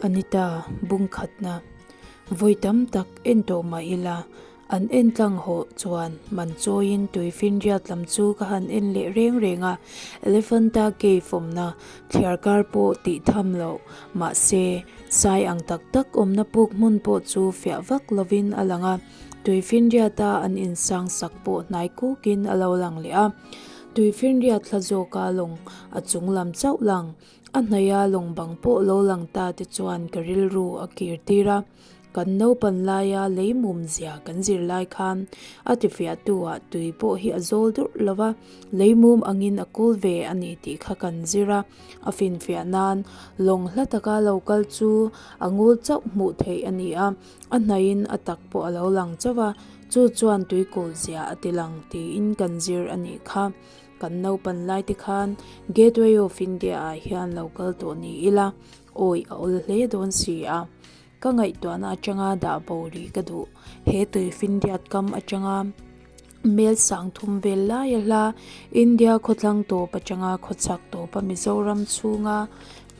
Anita, bung khatna. Vawi tam tak en tawh mah ila, an en tlang hawh chuan man chawiin tuifinriat lam chu ka han en leh reng reng a, Elephanta Cave awmna thliar kar pawh tih tham loh mahse sai ang tak tak awmna puk hmun pawh chu fiah vak lovin a lang a, tuifinriata an insang sak pawh hnai kukin a lo lang leh a, tuifinriat thla zawka lawng a chung lam chauh lang. A hnaia lawng bang pawh lo lang ta te chuan ka rilru a kir tir a, kan naupan laia lei mum zia kan zir lai khan a tifiahtu ah tui pawh hi a zawl durh lo va, lei mum angin a kawl ve a ni tih kha kan zir a, a finfiah nan lawng hla taka lo kal chu a ngul chauh hmuh theih a ni a, a hnaihin a tak pawh a lo lang chauh a, chu chuan tui kawl zia a ti lang tiin kan zir a nih kha. Kan naupan lai te khan Gateway of India ah hian lo kal tawh ni ila, awi a awl hle dawn si a. Ka ngaihtuahna atanga dah bo rih ka duh. He tuifinriat kam atanga mel sang thum vel laia hla India khawthlang tawp atanga khawchhak tawpa Mizoram chhunga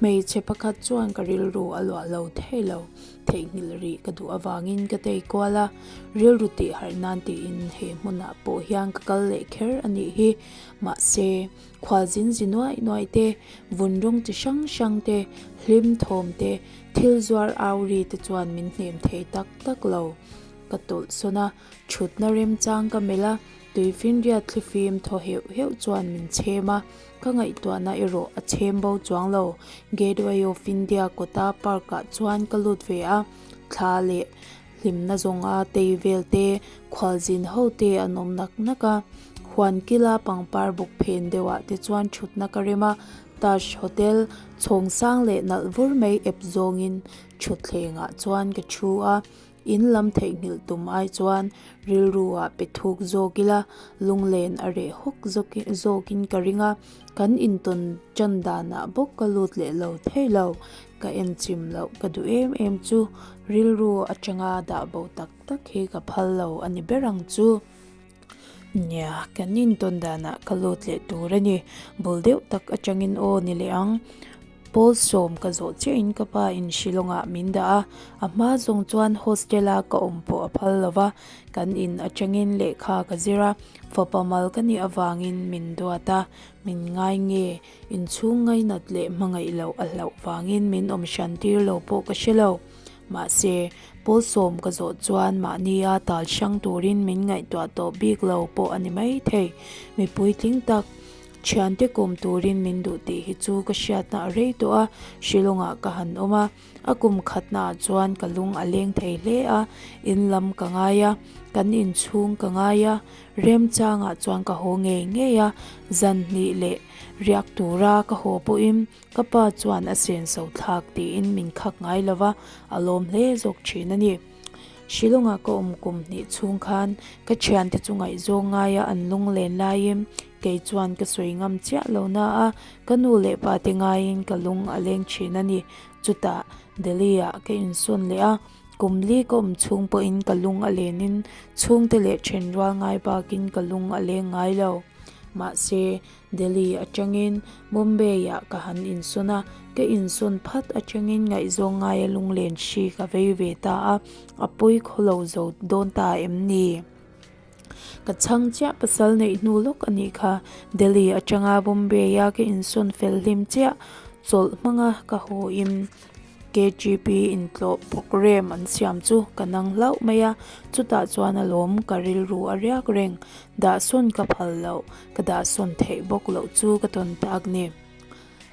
hmeichhe pakhat chuan ka rilru a luah lo thei lo. Theihnghilh rih ka duh avangin ka tei kual a, rilru tih harh nan tiin he hmunah pawh hian ka kal leh kher a nih hi. Mahse, khual zin zi nuaih nuaih te, vun rawng chi hrang hrang te, hlim thawm te, thil zuar au ri te chuan min hnem thei tak tak lo. Ka tawlh sawn a, thutna remchang ka melh a, tuifinriat thlifim thaw heuh heuh chuan min chhem a. Ka ngaihtuahna erawh a chhem bo chuang lo. Gateway of India kawta park ah chuan ka lut ve a, thla leh hlimna zawnga tei vel te, khualzin ho te an awm nak nak a. Huan kila pangpar bawk phen deuh ah te chuan thutna ka rem a, Taj Hotel chhawng sang leh nalh vur mai ep zawngin thutthleng ah chuan ka thu a. In lam theihnghilh tum ai chuan rilru ah pe thuk zawk ila, lunglen a reh hawk zawkin ka ring a, kan intawn tan danah bawk ka lut leh lo thei lo, ka en chim loh ka duh em em chu rilru atanga dah bo tak tak hi ka phal lo a ni ber ang chu. Nia, kan intawn danah ka lut leh tur a ni, bul deuh tak atangin aw ni leh ang. Pawl sawm ka zawh chiahin ka pa in Shillong ah min dah a, a hma zawng chuan hostel a ka awm pawh a phal lo va, kan in atangin lehkha ka zir a, fapa mal ka nih avangin min duat a, min ngai nge, inchhung ngainat leh hmangaih loh a hlauh vangin min awm hran tir lo pawh ka hre lo. Mahse, pawl sawm ka zawh chuan mahnia tal hrang turin min ngaihtuah tawh bik lo pawh a ni maithei, mipui tling tak. Thiante kawm turin min duh tih hi chu ka hriatna a rei tawh a, Shillong-ah ka han awm a, a kum khatnaah chuan ka lung a leng thei hle a, in lam ka ngai a, kan inchhung ka ngai a, remchangah chuan ka haw ngei ngei a, zan hnih leh riak tura ka haw pawhin ka pa chuan a senso thlak tiin min khak ngai lo va, a lawm hle zawk thin a ni. Shillong-a ka awm kum hnih chhung khan ka thiante chu ngaihzawng ngaia an lunglen laiin kei chuan ka sawi ngam chiah lo na a, ka nu leh pa te ngaiin ka lung a leng thin a ni. Chutah Delhi-ah ka insawn leh a, kum li ka awm chhung pawhin ka lung a lenin chhungte leh thenrual ngai bakin ka lung a leng ngai lo. Mahse, Delhi atangin Mumbai-ah ka han insawn a, ka insawn phat atangin ngaihzawng ngaia lunglen hri ka vei ve ta a, a pawi khaw lo zo dawn ta em ni? Ka chhang chiah pasal neih hnu lawk a nih kha, Delhi atanga Bombay-a ka insawn fel hlim chiah chawlh hmanga ka haw in. KGP intlawh programme an siam chu ka nang hlauh mai a, chutah chuan a lawm ka rilru a riak reng, dahsawn ka phal loh, ka dahsawn theih bawk loh chu ka tawn tak ni.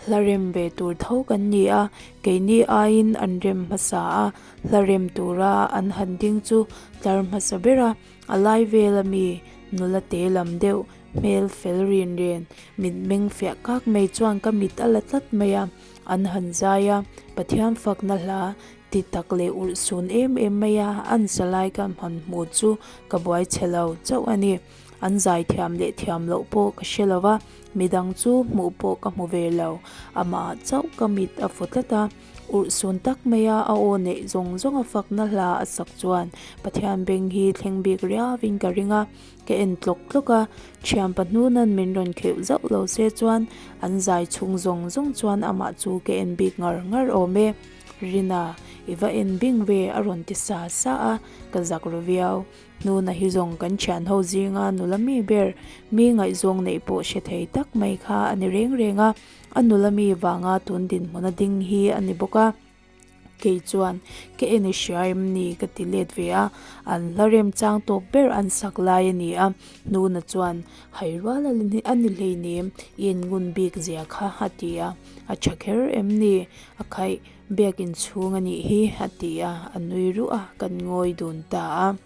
Hla rem ve tur tho kan ni a, keini aiin an rem hmasa a, hla rem tura an han ding chu tlar hmasa ber a, a lai vel ami nula te lam deuh hmel fel rin ren, mitmeng fiah kak mai chuan ka mit a la tlat mai a. An han zai a, Pathian fakna hla ti tak leh ulh sun em em mai a, an sa lai ka han hmuh chu ka buai chhe lo chauh a ni. An zai thiam leh thiam loh pawh ka hre lo va, midang chu hmuh pawh ka hmu ve lo. Amah chauh ka mit a fu tlat a, ulh sun tak mai a a aw neih zawng zawng a fakna hla a sak chuan Pathian beng hi thleng bik riauin ka ring a, ka en tlawk tlawk a. Thianpa hnuna'n min rawn kheuh zauh lo se chuan an zai chhung zawng zawng chuan amah chu ka en bik ngar ngar awm e. Rina, i va en bing ve a rawn ti sa sa a, ka zak ru viau. Hnuna hi zawng kan thian ho zinga nula mi ber, mi ngaihzawng neih pawh hre thei tak mai kha a ni reng reng a, a nula mi vanga tun dinhmuna ding hi a ni bawk a. Kei chuan, Ka en i hria em ni? ka ti let ve a, an hla remchang tawp ber an sak lai a ni a. Hnuna chuan, Hai rual a ni hleinem, i en ngun bik zia kha, a ti a. A tha kher em ni? A khaih, biakin chhung a nih hi, a ti a, a nui ruh a, kan ngawi dun ta a.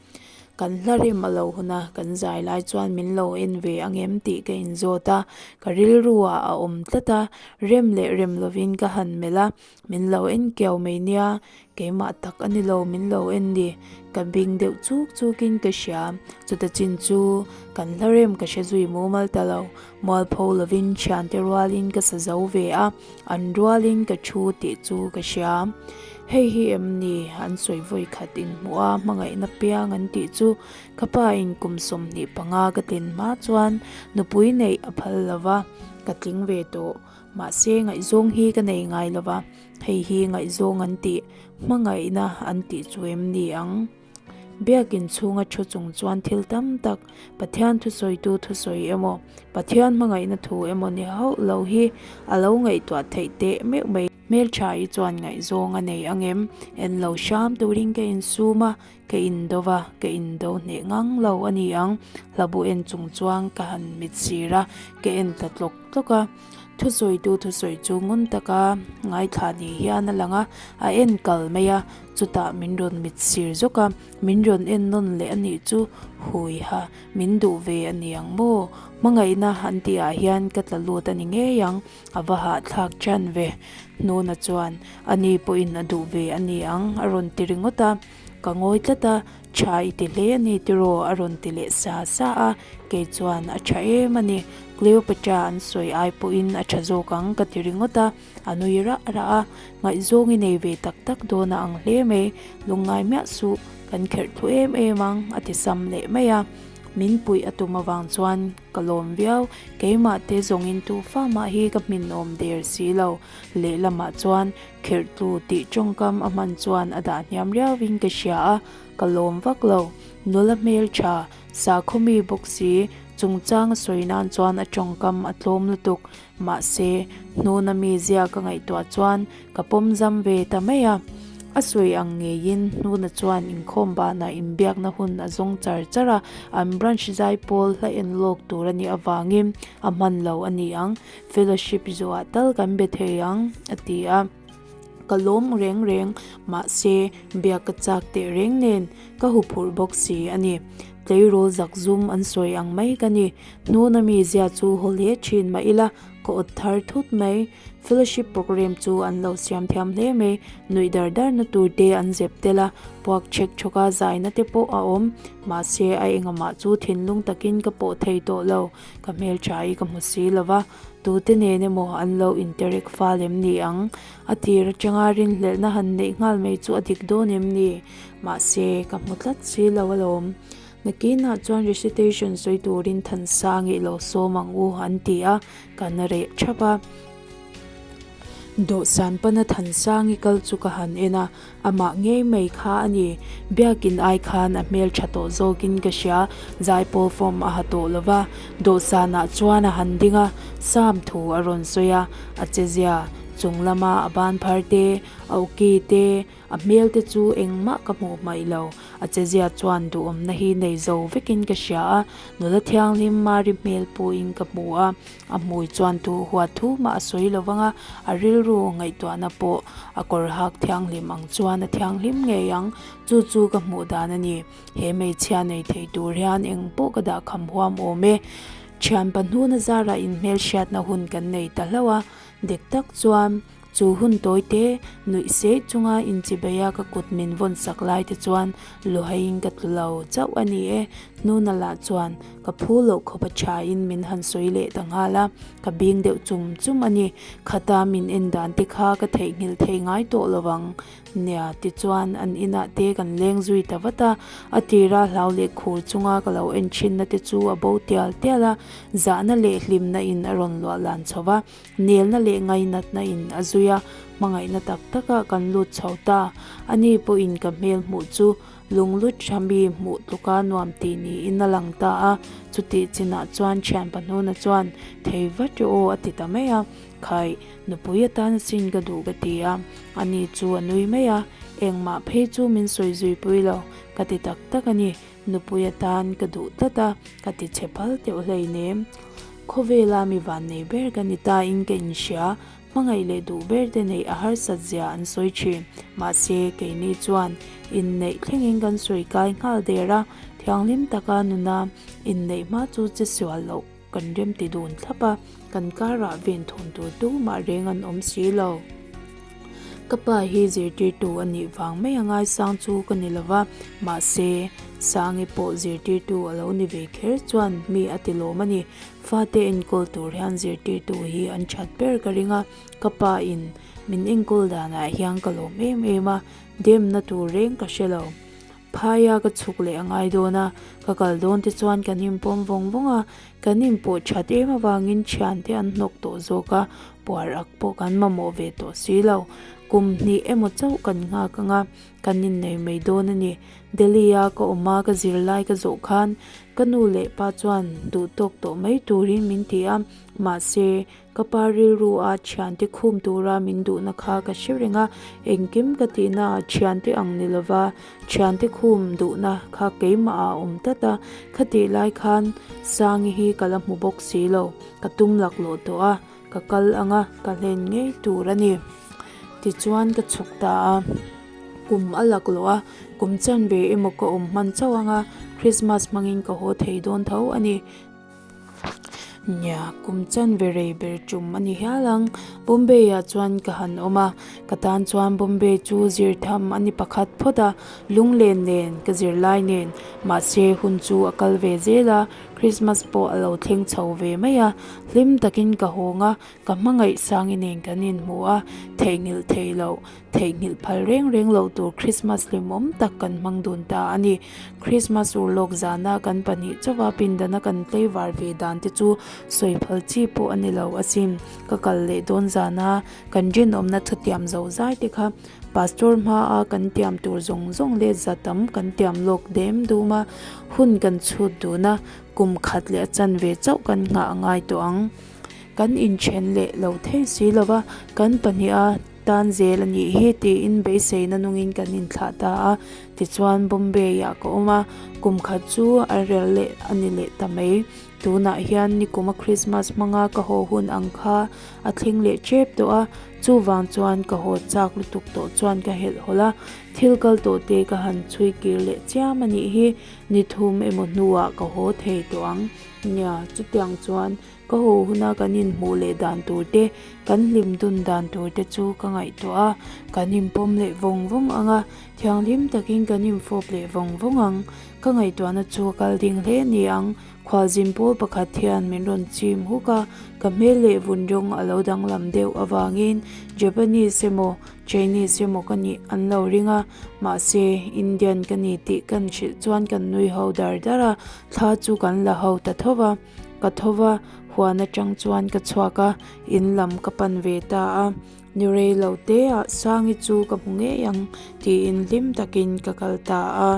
Kan hla rem a lo hun a, kan zai lai chuan min lo en ve ang em tih ka inzawt a, ka rilru ah a awm tlat a, rem leh rem lovin ka han melh a, min lo en kiau mai nia, keimah tak a ni lo min lo en ni, ka bing deuh chuk chukin ka hria, chuta chin chu kan hla rem ka hre zui mumal ta lo, mualpho lovin thiante rualin ka sa zo ve a, an rualin ka thu tih chu ka hria. Hei hi em ni an sawi vawi khat inhmuh a hmangaihna piang an tih chu ka pa in kum 25 ka tlin hma chuan nupui neih a phal lo va, ka tling ve tawh. Mahse ngaihzawng hi ka nei ngai lo va, hei hi ngaihzawng an tih hmangaihna an tih chu em ni ang? Biakin chhunga thu chung chuan thil tam tak, Pathian thusawitu thusawi emaw, Pathian hmangaihna thu emaw ni hauh lo hi a lo ngaihtuah theih teh meuh mai. Hmeltha-i chuan ngaihzawng a nei ang em? En lo hram turin ka insum a, ka indo va, ka indo hneh ngang lo a ni ang. Hlabu en chung chuan ka han mit sir a, ka en ta tlawk tlawk a. Thusawitu thusawi chu ngun taka ngaithla ni hian a lang a, a en kal mai a, chutah min rawn mit sir zawk a, min rawn en nawn leh a nih chu hui ha, min duh ve a ni ang maw? Hmangaihna an tih ah hian ka tla lut a ni ngei ang, a va hahthlak ṭan ve. Hnuna chuan a ni pawhin a duh ve a ni ang a rawn ti ringawt a, ka ngawi tlat a, Tha i ti hle a ni tiraw? a rawn ti leh sa sa a, kei chuan a tha em a ni, Cleopatra an sawi ai pawhin a tha zawk ang ka ti ringawt a, a nui rah rah a, ngaihzawng i nei ve tak tak dawn a ang hle mai, lungngai miah suh, kan kherh thlu em em ang a ti sam leh mai a, min puih a tum avang chuan ka lawm viau, keimah te zawngin tu fa mah hi ka hmin awm der si lo, lehlamah chuan Kherhtu tih tawngkam a hman chuan a dah hniam riauin ka hria a, ka lawm vak lo. Nula hmeltha, sakhaw mi bawk si, chungchang a sawi nan chuan a tawngkam a tlawm lutuk. Mahse, hnuna mi zia ka ngaihtuah chuan ka pawm zam ve ta mai a. A sawi ang ngeiin hnuna chuan inkhawm banah inbiakna hun a zawng char char a, an branch zaipawl hla en lawk tur a nih avangin a hman lo a ni ang. Fellowship zuah tal kan be thei ang, a ti a. Ka lawm reng reng, mahse biak ka chak teh reng nen ka huphurh bawk si a ni. Tleirawl zakzum an sawi ang mai ka ni. Hnuna mi zia chu haw hle thin mah ila, ka awt thar thut mai. Fellowship programme chu an lo siam thiam hle mai. Nuih dar darna tur te an zep tel a, puak chhek chhawka zaina te pawh a awm. Mahse a engamah chu thinlung takin ka pawh thei tawh lo. Ka hmeltha hi ka hmu si lo va, tute nen emaw an lo interek fal em ni ang? A tir atanga rinhlelhna han neih nghal mai chu a dik dawn em ni? Mahse, ka hmu tlat si lo alawm. Nakinah chuan recitation sawi turin Thansang i lo sawm ang u an ti a, kan reh thap a. Dawhsan pana Thansangi kal chu ka han en a, amah ngei mai kha a ni. Biakin ai khan a hmel tha tawh zawkin ka hria, zaipawl form a ha tawh lo va. Dawhsanah chuan a han ding a, Sam thu a rawn sawi a, a chezia chung lama a ban phar te, a awki te, A hmel te chu engmah ka hmuh hmaih lo, a chezia chuan duhawmna hi nei zo vekin ka hria a, nula thianghlim Mari hmel pawhin ka hmu a, a hmui chuan tu huat thu mah a sawi lo vang a, a rilru ngaihtuahna pawh a kawr hak thianghlim ang chuan a thianghlim ngei ang, chu chu ka hmuh dan a ni. He hmeichhia nei thei tur hian eng pawh ka dah kham huam awm e. Thian pahnuna zarah inhmelhriatna hun kan nei ta hlauh a, dik tak chuan. Chu hun tawi te nuih seh chunga inchibeia ka kut min vawn sak lai te chuan luhaiin ka tlu lo chauh a ni e. Hnuna lah chuan ka phu loh khawp a thain min han sawi leh ta nghal a, ka bing deuh chum chum a ni. Khata min en dan te kha ka theihnghilh thei ngai tawh lo vang. Nia, tichuan an inah te kan leng zui ta vat a, a tira hlau leh khur chunga ka lo en thinna te chu a bo tial tial a, zahna leh hlimna in a rawn luah lan chho va. Nelna leh ngainatna in a zui a, hmangaihna tak takah kan lut chho ta. Ani pawhin ka hmel hmuh chu lunglut tha mi hmuh tluka nuam tih niin a lang ta a. Chutih chinah chuan thian pahnuna chuan thei vat rawh aw a ti ta mai a. Khai, nupui atan asin ka duh ka ti a. Ani chu a nui mai a, engmah phei chu min sawi zui pui lo ka ti tak tak a ni. Nupui atan ka duh tlat a, ka ti chhe phal teuh hleinem. Khawvela mi vannei ber ka ni ta in ka inhria, hmangaih leh duh ber te neih a harsat zia an sawi thin. Mahse, keini chuan inneih thlengin kan sawi kai nghal der a, thianghlim taka nuna inneih hma chu che sual loh kan remti dun thlap a, kan karah ven thun tur tumah reng an awm si lo. Ka pa hi zirtirtu a nih vang mai a ngaisang chu ka ni lova, mahse Sangi pawh zirtirtu a lo ni ve kher chuan mi a ti lawm a ni. Fate enkawl tur hian zirtirtu hi an that ber ka ring a, ka pa in min enkawl danah hian ka lawm em em a, demna tur reng ka hre lo. Phaia ka chhuk leh a ngai dawn a, ka kal dawn te chuan kan inpawm vawng vawng a, kan inpawh that em avangin thiante an hnawk tawh zawk a, puar ak pawh kan mamawh ve tawh si lo. Kum hnih emaw chauh kan nghak ang a, kan innei mai dawn a ni. Delhi-a ka awm a, ka zirlai ka zawh khan ka nu leh pa chuan duhtawk tawh mai turin min ti a, mahse, Ka pa rilru a thiante khum tura min duhna kha ka hre reng a, engkim ka tihna ah thiante ang ni lova thiante khum duhna kha keimah ah a awm tlat a, khatih lai khan Sangi hi ka la hmu bawk si lo, ka tum laklawh tawh a, ka kal ang a, ka hlen ngei tur a ni. Tichuan ka chhuk ta a, kum a laklawh a, kum chanve emaw ka awm hman chauh ang a, Christmas hmangin ka haw thei dawn tho a ni. Nia, kum chanve rei ber tum a ni hial ang. Bombay ah chuan ka han awm a, ka tan chuan Bombay chu zir tham a ni pakhat phawt a, lunglen nen, ka zirlai nen, mahse hun chu a kal ve zel a, Christmas pawh a lo thleng chho ve mai a, hlim takin ka hawng a, ka hmangaih Sangi nen kan inhmu a, theihnghilh theih loh. Theihnghilh phal reng reng loh tur Krismas hlimawm tak kan hmang dun ta a ni. Krismas urlawk zana kan pahnih chauha pindana kan tlei var ve dan te chu sawi phal chi pawh a ni lo asin. Ka kal leh dawn zana kan rinawmna thutiam zo zai te kha Pastor hmaa kan tiam tur zawng zawng leh za tam kan tiam lawk dem dum a, hun kan chhut dun a, kum khat leh a chanve chauh kan nghah a ngai tawh ang. Kan inthen leh lo thei si lova, kan pahniha tan zel a nih hi tiin beiseina nungin kan inthlah ta a, tichuan Bombay-ah ka awm a, kum khat chu a rel leh a ni leh ta mai. Tunah hian nikuma Christmas hmanga ka haw hun ang kha a thleng leh tep tawh a, chuvang chuan ka haw chak lutuk tawh chuan ka helh hawlh a, thil kal tawh te ka han chhui kir leh chiam a nih hi, ni thum emaw hnuah ka haw thei tawh ang. Nia, chutiang chuan Ka haw huna kan inhmuh leh dan tur te, kan hlim dun dan tur te chu ka ngaihtuah a, kan inpawm leh vawng vawng ang a, thianghlim takin kan infawp leh vawng vawng ang. Ka ngaihtuahna chu a kal ding hle ni ang, khualzin pawl pakhat hian min rawn chim huk a, ka hmel leh vun rawng a lo danglam deuh avangin Japanese emaw Chinese emaw ka nih an lo ring a, mahse Indian ka ni tih kan hrilh chuan kan nui ho dar dar a, thla chu kan la ho ta tho va. Ka tho va, huan atang chuan ka chhuak a, in lam ka pan ve ta a. Ni rei lo te ah Sangi chu ka hmu ngei ang tiin hlim takin ka kal ta a.